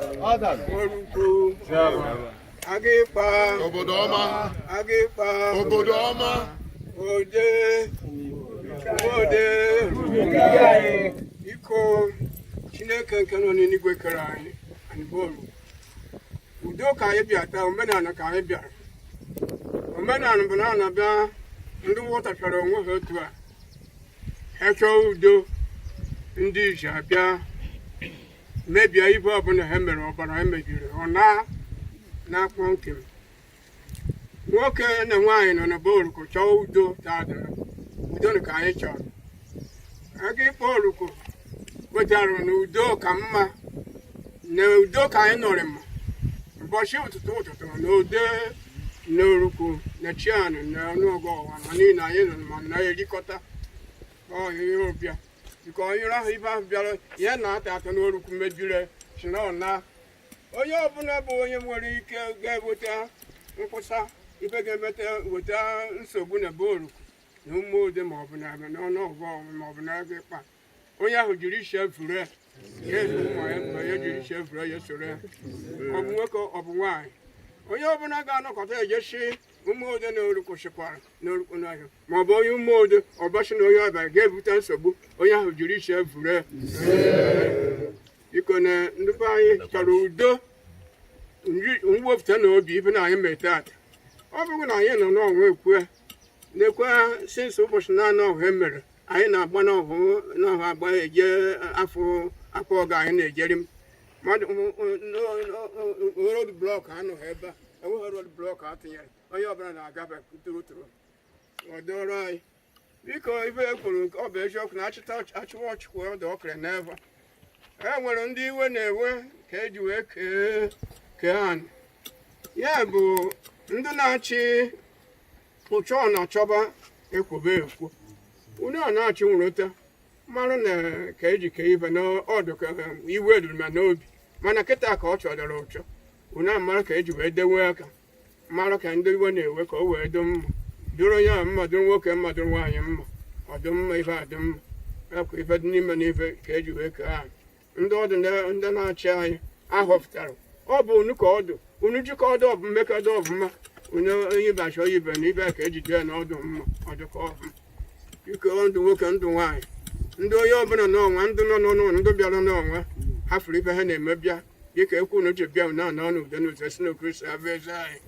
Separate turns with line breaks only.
Orukwu Agịkpa.
Obodo ọma.
Agịkpa.
Obodo ọma.
Ode ode. Biko, Chineke nke nọ n'eluigwe kere anyị, anyị bụ Orukwu. Udo ka anyị bịa taa, omenala ka anyị bịara. Omenala bụ na a na-abịa ndị wọtachara onwe ha otu a, ha chọọ udo. Ndị ije abịa mebie ibe ọbụla ha mere, ọbara emebiri ọ na na-akpọ nkem. Nwoke na nwaanyị nọ na be Orukwu chọọ udo. Taa udo ka anyị chọrọ. Aga ịkpọ Orukwu wetara na udo ka mma, na udo ka anyị nọrọ. Ma ụbọchị ụtụtụ ụtụtụ na ode na Orukwu na Chianụ na ọnụọgụ ọwa ma niile anyị nọ ma na-erikọta ihe ọbịa biko onye ahụ ibe ahụ bịara ihe na-ata atọ n'Orukwu mebiri si na ọ na onye ọbụla bụ onye nwere ike ga-eweta nkwụsa ibe ga-emeta weta nsogbu na be Orukwu na ụmụode, maọbụ na n'ọnụọgụ maọbụ na ego ịkpa, onye ahụ jiri isi efure ya ezu ụmụ ya mgbe ya jiri isi efure ya soro ya. Ọ bụ nwoke, ọ bụ nwaanyị, onye ọbụla ga-anọkọta ejesi ụmụode na Orukwu sikwara na Orukwu n'ahịa, maọbụ onye ụmụode ọbọchị na onye ọbịa ga-ebute nsogbu, onye ahụ jiri isi efure. Biko, na ndị be anyị chọrọ udo mwepụta na obi ife na anyị mee tata. Ọ bụrụ na anyị nọ n'ọnwa ekwe na-ekwe since ụbọchị naanị ọhụ e mere anyị na-agba n'ọhụ n'ọhụ agba eje afọ afọ ọga anyị na-ejeri mmadụ. Road block anọghị ebe a, enweghị road block atụnyere, onye ọbụla na-agafe tụrụ tụrụ ọ dọrọ anyị. Biko, ife e kwuru ọ bụ eziokwu na achịta achịwa ọchịkwa ọdụ ọkịrị n'ebe e nwere ndị iwe na-ewe ka eji wee kee kee anyị. Ya bụ ndị na-achị ụchọ na-achọba ekwube ekwu unu a na-achị nwụrụta mara na ka eji kee ife na ọdụ ka iwe ruru ma n'obi, mana kịta ka ọ chọdọrọ ụchọ unu amara ka eji wee dewe aka mara ka ndị iwe na-ewe ka o wee dị mma, dụrụ onye ahụ mma, dụrụ nwoke mma, dụrụ nwaanyị mma, ọ dị mma, ife adị mma. Ekwa ife dị n'ime na ife ka eji wee kee anyị. Ndị ọdụ ndị na-achị anyị ahọpụtara, ọ bụ unu ka ọdụ unu jikọ ọdụ ọbụ mmekọdụ ọbụma onye onye ibe achọ ibe na ibe ka ejide ya na ọdụ mma ọdụ ka ọbụma. Biko, ndụ nwoke, ndụ nwaanyị, ndị onye ọbụla n'ọnwa, ndị nọ n'ụlọ, ndị bịara n'ọnwa hafụrụ ife ha na-eme bịa dịka ekwu unu ji bịa na anọ n'udo n'ụzọ si na Kristi abụ eze anyị.